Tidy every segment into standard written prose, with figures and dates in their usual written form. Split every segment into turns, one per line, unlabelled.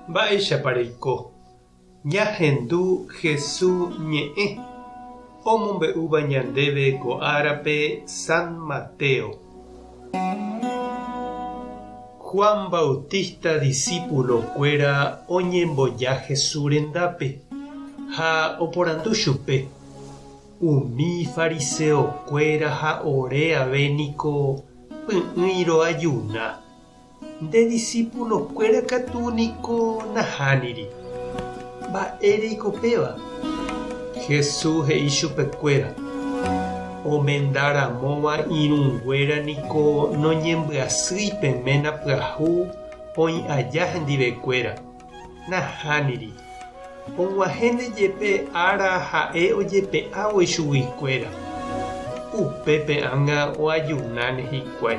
Mba'éichapa reiko? Ñahendu Hesu ñe'ẽ omombe'úva ñandéve ko árape San Mateo. Juan Bautista disípulo-kuéra oñemboja Hesu rendápe ha oporandu chupe, Umi fariseo-kuéra ha ore ave niko py'ỹi roajuna. Nde disípulo-kuéra katu niko nahániri. Mba'éreiko péva? Jesús he'i chupekuéra, Omenda ramóva irũnguéra niko noñembyasýi pe ména pyahu oĩ aja hendivekuéra. Nahániri. Og̃uahẽne jepe ára ha'e ojepe'ávo ichuguikuéra. Upépe ág̃a oajunáne hikuái.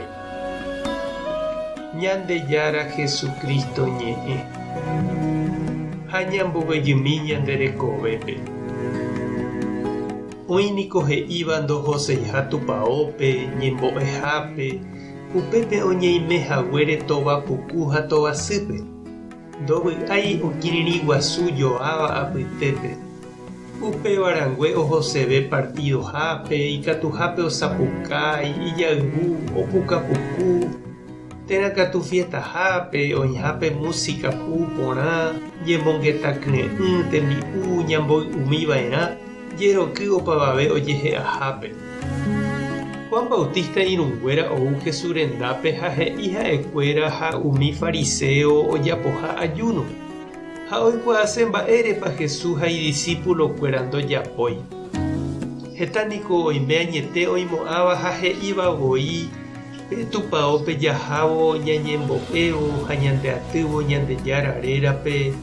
Ñandejára Jesucristo ñe'ẽ. Ha ñamboguejymi ñande rekovépe. Oĩ niko he'íva ndohoseiha tupaópe, ñembo'ehápe, upépe oñeime haguére tova puku ha tova sýpe. Ndovy'ái okirirĩ guasu joáva apytépe. Upéva rangue ohoseve partidohápe, ikatuhápe osapukái, ijayvu, opukapuku, térã katu fiestahápe, oĩhápe músika pu porã, ñemongeta kyre'ỹ, tembi'u ñamboy'umi va'erã, jeroky opavave ojehe'ahápe. Juan Bautista irũnguéra ou Jesús rendápe ha he'i ha'ekuéra ha umi fariséo ojapoha ajúno, ha oikuaase mba'érepa Jesús ha idisípulokuéra ndojapói. Heta niko oime añete oimo'ãva ha he'íva voi pe tupaópe jahávo ñañembo'évo ha ñandeatývo Ñandejára rérape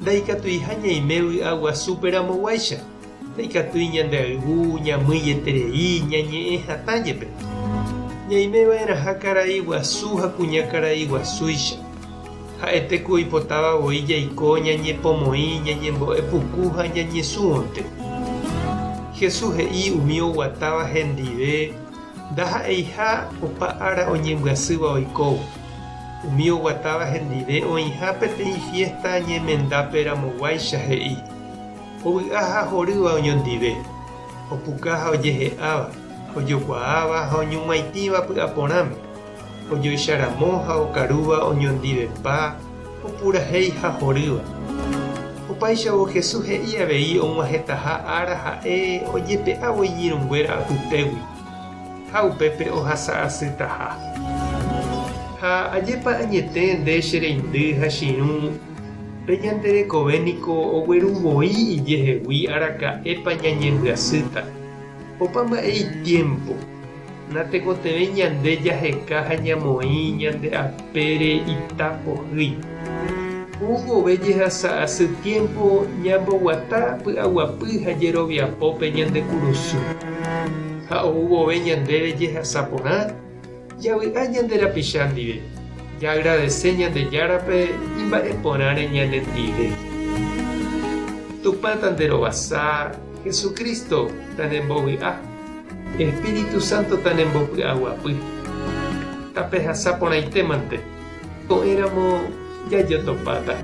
ndaikatuiha ñaime vy'aguasúpe ramoguáicha. Ndaikatúi ñande ayvu ñamýieterei ñañe'ẽ hatã jepe. Ñaime va'erãha karai guasu ha kuña karai guasúicha. Ha'ete ku oipotáva voi jaiko ñañepomoĩ ñañembo'e puku ha ñañesũvonte. Jesús he'i umi oguatáva hendive ndaha'eiha opa ára oñembyasýva oikóvo. Umi oguatáva hendive oĩha peteĩ fiésta ñemendápe ramoguáicha he'i. Ovy'a ha horýva oñondive, opuka ha ojehe'áva, ojokuaáva ha oñug̃uaitĩva py'aporãme, ojoecharamo ha okarúva oñondivepa, opurahéi ha horýva. Opáichavo Jesús he'i avei og̃uahẽtaha ára ha'e ojepe'ávo iñirũnguéra apytégui, ha upépe ohasa asytaha. Ha ajépa añete nde che reindy ha che irũ, Pe ñande rekove niko ogueru voi ijehegui araka'épa ñañembyasýta. Opa mba'e itiémpo. Natekotevẽi ñande jaheka ha ñamoĩ ñande apére ita pohýi. Ou vove jehasa asy tiémpo ñamboguata py'aguapy ha jeroviapópe ñande kurusu. Ha ou vove ñandéve jehasa porã, Javy'a ñande rapicha ndive, jaagradese Ñandejárape imba'e porãre ñanendive. Tupã tanderovasa, Jesucristo tanembovy'a, Espíritu Santo tanembopy'aguapy. Tapehasa porãitémante, ko'ẽramo jajotopáta.